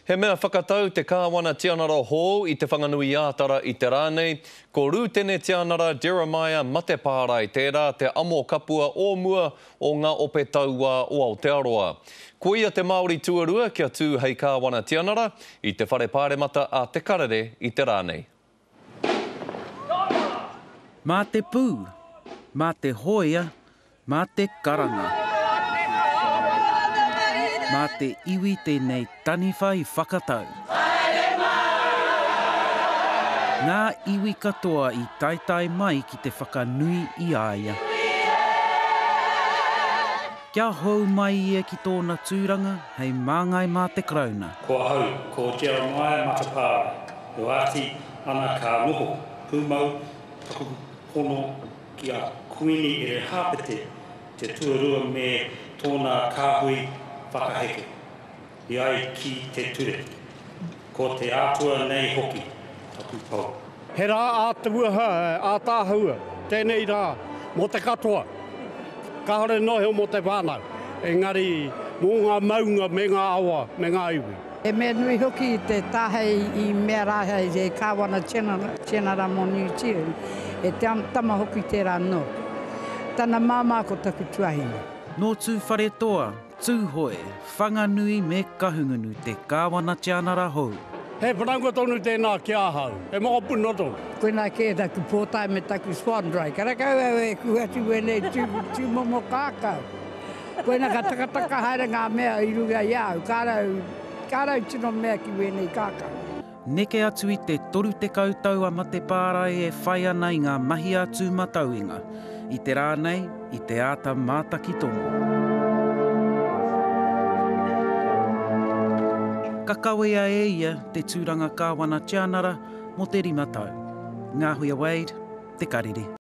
He mea whakatau te Kāwana Tianara hou i Te Whanganui-ā-Tara i te rā nei, ko Rūtene Tianara Jeremiah Matepārae tērā te amo kapua o mua o ngā ope tauā o Aotearoa. Ko ia te Māori tuarua kia tū hei Kāwana Tianara i te Whare Pāremata a Te Karere i te rā nei. Mā te pū, mā te hōia, mā te karanga. Mā te iwi tēnei taniwha i whakatau. Ngā iwi katoa i taetae mai ki te whakanui i a ia. Kia hou mai ia ki tōna tūranga hei māngai mā te Karauna. Ko ahau, ko Jeremiah Matapāra, E oati ana ka noho pūmau taku pono ki a Kuini Erehāpete te Tuarua me tōna kāhui whakaheke, i ai ki te ture. Ko te Atua nei hoki taku pou. He rā ātaahua tēnei rā mō te katoa. Kāore noa iho mō te whānau, engari mō ngā maunga me ngā awa me ngā iwi. He mea nui hoki te tāhei i mea rā hei Kāwana Tianara mō Niu Tīreni, he tama hoki tērā nōku. Tana māmā ko taku tuahine. Nō Tūwharetoa, Tūhoe, Whanganui me Kahungunu te Kāwana Tianara hou. He whanaunga tonu tēnā ki ahau, he mokopuna tonu. Koinā kē taku pōtae me taku Swanndri. Karekau au e kuhu atu wēnei tūmomo kākau. Koinā ka takataka haere ngā mea i runga i a au. Kāre au, kāre au tino mea ki wēnei kākau. Neke atu i te 30 tau a Matepārae e whai ana i ngā mahi a Tūmatauenga, i te rā nei, i te āta mātaki tonu. Ka kawea e ia te tūranga Kāwana Tianara mō te rima tau. Ngāhuia Wade, Te Karere.